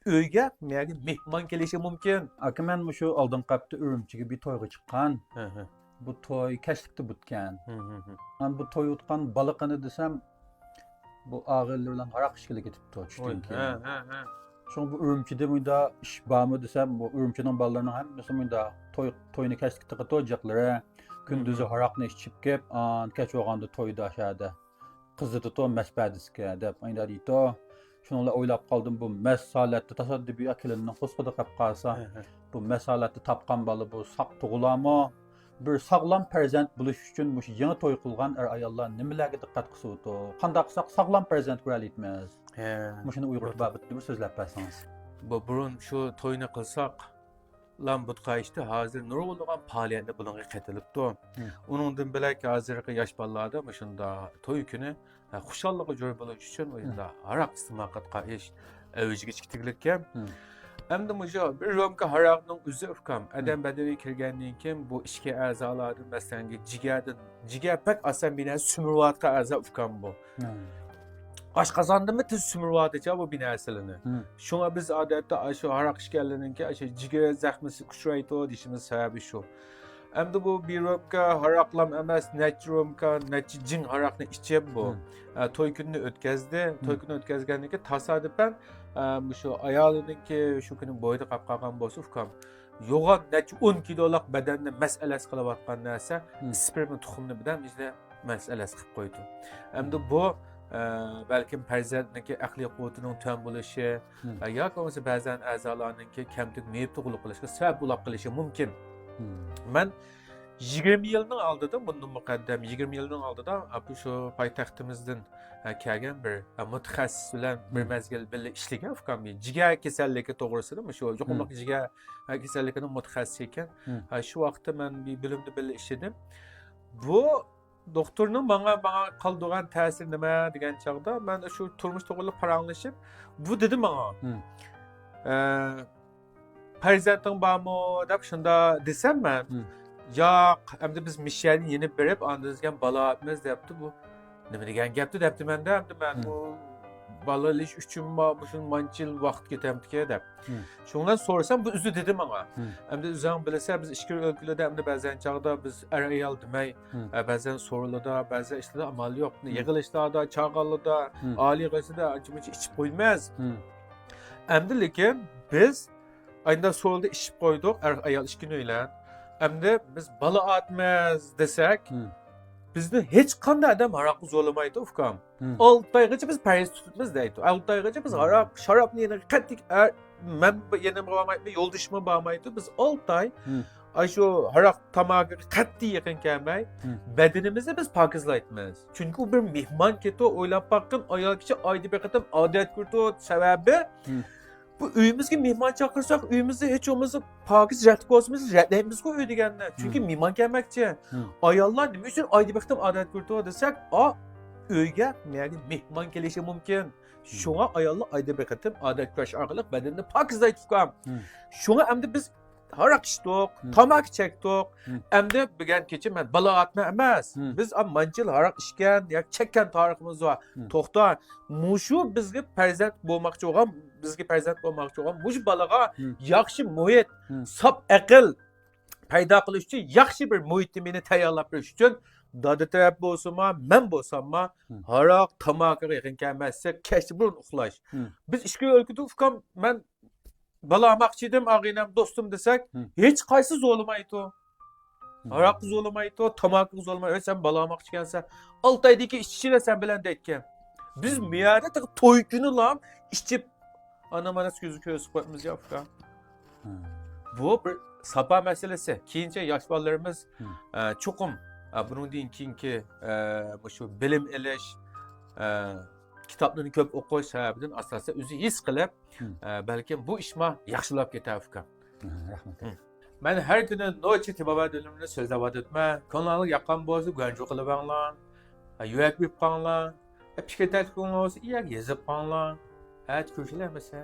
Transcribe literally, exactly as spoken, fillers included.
ئۆيگە مەگە مېھمان كېلىشى مۇمكىن. ئاكا، مەن مۇشۇ ئالدىنقى ھەپتە ئۈرۈمچىگە بىر تويغا چىققان. ھە، ھە. بۇ توي كەچلىكتە بۇتكەن. ھە، ھە، ھە. مەن بۇ توي ئۇتقان بالا قېنى دېسەم، بۇ ئاغىنىلىرى بىلەن ھاراق ئىچكىلى كېتىپتۇ چۈشتىن ھە، كېيىن. ھە، ھە. شۇڭا بۇ ئۈرۈمچىدە مۇنداق ئىش بارمۇ دېسەم، بۇ ئۈرۈمچىنىڭ بالىلىرىنىڭ ھەممىسى مۇنداق توي، توينى كەچلىكتە قىلىدۇ جىقلىرى. كۈندۈزى ھاراقنى ئىچىپ كېلىپ، ئان كەچ بولغاندا تويدا شەھەردە قىزىتىتۇ مەس پەدىسىگە دەپ ئايدا دەيتۇ. شۇنىڭ بىلەن ئويلاپ قالدىم، بۇ مەس ھالەتتە تاسادىپىي كېلىننىڭ قورسىقىدا قېلىپ قالسا، ھە، ھە. بۇ مەس ھالەتتە تاپقان بالا بۇ ساق تۇغۇلارمۇ؟ بىر ساغلام پەرزەنت بولۇش ئۈچۈن مۇشۇ يېڭى توي قىلغان ئەر-ئاياللار نېمىلەرگە دىققەت قىلسىۋاتىدۇ؟ قانداق قىلساق ساغلام پەرزەنت كۆرەلەيمىز؟ ھە. مۇشۇنى ئۇيغۇر بابىتىدا بىر سۆزلەپ بەرسىڭىز. بۇ بۇرۇن شۇ توينى قىلساق، لام بۇتقا ئىشتى ھازىر نۇرغۇنلىغان پائالىيەتنى بۇنىڭغا قېتىلىپتۇ. ھە. ئۇنىڭدىن بۆلەك ھازىرقى ياش بالىلاردا مۇشۇنداق توي كۈنى، ھە، خۇشاللىققا جور بولۇش ئۈچۈن مۇشۇنداق ھاراق ئىستېمال قىلىدىغان ئىش ئەۋجىگە چىقتىگىلىككەن. ھە. ئەمدى مۇشۇ بىر رومكا ھاراقنىڭ ئۆزى ئۇكام، ئادەم بەدىنىگە كىرگەندىن كېيىن بۇ ئىچكى ئەزالاردا، مەسىلەن، جىگەردىن، جىگەر بەك ئاسان بىر نەرسە سۈمۈرۈۋاتقان ئەزا ئۇكام بۇ. ھە. ئاشقازاندىمۇ تېز سۈمۈرۈۋاتىدىچۇ بۇ بىر نەرسىلەرنى. ھە. شۇڭا بىز ئادەتتە ئاشۇ ھاراق ئىچكەنلەرنىڭكى ئاشۇ جىگەر زەخمىسى ئۇچرايدۇ دېيىشىمىز سەۋەبى شۇ. ئەمدى بۇ بىر رومكا ھاراقلام ئەمەس، نەچچە رومكا، نەچچە جىڭ ھاراقنى ئىچىپ بۇ، ھە. ئە، توي كۈنىنى ئۆتكەزدى. توي ھە. كۈنى ئۆتكەزگەندىن كېيىن تاسادىپەن، ئە، مۇشۇ ئايالىنىڭكى شۇ كۈنى بويىدا قاپ قالغان بولسا، ئۇكام، يوغان نەچچە ئون كىلولۇق بەدەننى مەس ئەلەس قىلىۋاتقان نەرسە، ھە. سپېرما تۇخۇمنى بىردەم ئىچىدە مەس ئەلەس قىلىپ قويدى. ئەمدى بۇ، ئە، بەلكىم پەرزەنتنىڭكى ئەقلىي قۇۋۋىتىنىڭ تۆۋەن بولۇشى، ھە. ئە، ياكى بولمىسا بەزەن ئەزالارنىڭكى كەمتۈك مېيىپ تۇغۇلۇپ قېلىشىغا سەۋەب بولۇپ قېلىشى مۇمكىن. ھە. مەن يىگىرمە يىلنىڭ ئالدىدا، بۇندىن مۇقەددەم يىگىرمە يىلنىڭ ئالدىدا، ئە، بۇ شۇ پايتەختىمىزدىن، ئە، كەلگەن بىر، ئە، مۇتەخەسسىس بىلەن بىر ھە. مەزگىل بىللە ئىشلىگەن ئۇكام، جىگەر كېسەللىكى توغرىسىدا، مۇشۇ يۇقۇملۇق جىگەر، ئە، كېسەللىكىنىڭ مۇتەخەسسىسى ئىكەن. ھە. ئە، شۇ ۋاقىتتا مەن بىر بۆلۈمدە بىللە ئىشلىدىم. بۇ دوختۇرنىڭ ماڭا، ماڭا قالدۇرغان تەسىرى نېمە دېگەن چاغدا، مەن شۇ تۇرمۇش توغرىلىق پاراڭلىشىپ، بۇ دېدى ماڭا، ھە. ئە، پەرزەنتىڭ بارمۇ دەپ شۇنداق دېسەم مەن، ھە. ياق، ئەمدى بىز مىشەنى يېنىپ بېرىپ، ئاندىن كېيىن بالا ئاپمىز دەپتۇ. بۇ نېمە دېگەن گەپتۇ دەپتىمەن-دە، ئەمدى مەن ھە. بۇ بالا ئېلىش ئۈچۈنمۇ مۇشۇ مانچە يىل ۋاقىت كېتەمدىكى دەپ. ھە. شۇنىڭ بىلەن سورىسام، بۇ ئۆزى دېدى ماڭا. ھە. ئەمدى ئۆزۈڭ بىلىسەن، بىز ئىچكىرى ئۆلكىلەردە ئەمدى بەزەن چاغدا بىز ئەر-ئايال دېمەي، ھە. ئە، بەزەن سورۇنلاردا، بەزى ئىشلاردا ئامال يوق. ھە. يىغىلىشلاردا، چاغانلاردا، ھە. ئالىي يىغىلىشلاردا ئانچە-مۇنچە ئىچىپ قويمايمىز. ھە. ئەمدى لېكىن بىز ئايدا سورۇندا ئىچىپ قويدۇق، ئەر-ئايال ئىككىنى بىلەن. ئەمدى بىز بالا ئاپمىز دېسەك، ھە. بىزنى ھېچقانداق ئادەم ھاراققا زورلىمايدۇ، ئۇكام. ھە. ئالتە ئايغىچە بىز پەرھىز تۇتىمىز دەيدۇ. ئالتە ئايغىچە بىز ھە. ھاراق، شارابنى يەنە قەتئىي، ئە، مەن يەنە بارمايمەن، يولدىشىممۇ بارمايدۇ. بىز ئالتە ئاي ھە. ئاشۇ ھاراق تاماكىغا قەتئىي يېقىن كەلمەي، ھە. بەدىنىمىزنى بىز پاكىزلايتىمىز. چۈنكى ئۇ بىر مېھمان كېتىدۇ، ئويلاپ باققىن، ئايال كىشى ئايدا بىر قېتىم ئادەت كۆرىدۇ. سەۋەبى، ھە. بۇ ئۆيىمىزگە مېھمان چاقىرساق، ئۆيىمىزدە ھېچ بولمىسا پاكىز رەتلىك بولسا، بىز رەتلەيمىزغۇ ئۆي دېگەننى. چۈنكى ھە. مېھمان كەلمەكچى. ھە. ئاياللار نېمە ئۈچۈن ئايدا بىر قېتىم ئادەت كۆرىدۇ دېسەك، ئا، ئۆيگە مەگە مېھمان كېلىشى مۇمكىن. شۇڭا ئاياللار ئايدا بىر قېتىم ئادەت كۆرۈش ئارقىلىق بەدەننى پاكىزلايدۇ، ئۇكام. ھە. شۇڭا ئەمدى بىز ھاراق ئىچتۇق، ھە. تاماكا چەكتۇق. ھە. ئەمدى بۈگۈن كېچە مەن بالا ئاپمەن ئەمەس. ھە. بىز ئا مانچە يىل ھاراق ئىچكەن ياكى چەككەن تارىخىمىز بار. ھە. توختا، مۇشۇ بىزگە پەرزەنت بولماقچى بولغان، بىزگە پەرزەنت بولماقچى بولغان مۇشۇ بالىغا ھە. ياخشى مۇھىت، ھە. ساپ ئەقىل پەيدا قىلىش ئۈچۈن ياخشى بىر مۇھىتنى مېنى تەييارلاپ بېرىش ئۈچۈن دادا تەرەپ بولسىمۇ، مەن بولساممۇ، ھە. ھاراق، تاماكىغا يېقىن كەلمەسلىك، كەچتە بۇرۇن ئۇخلاش. ھە. بىز ئىچكىرى ئۆلكىدە ئۇكام، مەن بالا ئالماقچى ئىدىم، ئاغىنەم، دوستۇم دېسەك، ھە. ھېچقايسى زورلىمايدۇ. ھە. ھاراققا زورلىمايدۇ، تاماكىغا زورلىمايدۇ. «ھەي، سەن بالا ئالماقچى ئىكەنسەن، ئالتە ئايدىن كېيىن ئىچىشىلەر سەن بىلەن» دەيدىكەن. بىز مۇيەردە تېخى توي كۈنىلا ئىچىپ، ئانا مانا كۆزى كۆرسىتىپ قويىمىز يا ئۇكا. ھە. بۇ بىر ساپا مەسىلىسى. كېيىنچە ياش بالىلىرىمىز، ھە. ئە، چوقۇم، ئە، بۇنىڭدىن كېيىنكى، ئە، مۇشۇ بىلىم ئېلىش، ئە، كىتابلىرىنى كۆپ ئوقۇش سەۋەبىدىن ئاساسەن ئۆزى ھېس قىلىپ، ھە. ئە، بەلكىم بۇ ئىشما ياخشىلاپ كېتەر ئۇكام. ھە، رەھمەت. ھە. مەن ھەر كۈنى نوچى تېما بەدىلىمنى سۆزلەپ ئۆتىمەن. كۆڭلۈڭلارغا ياققان بولسا گۇەنجۇ قىلىۋەڭلار. يۈرەك بېرىپ قاڭلار. پىكىر تەكلىپىڭلار بولسا يەرگە يېزىپ قاڭلار. ئەتە كۆرۈشەيلى ئەمىسە.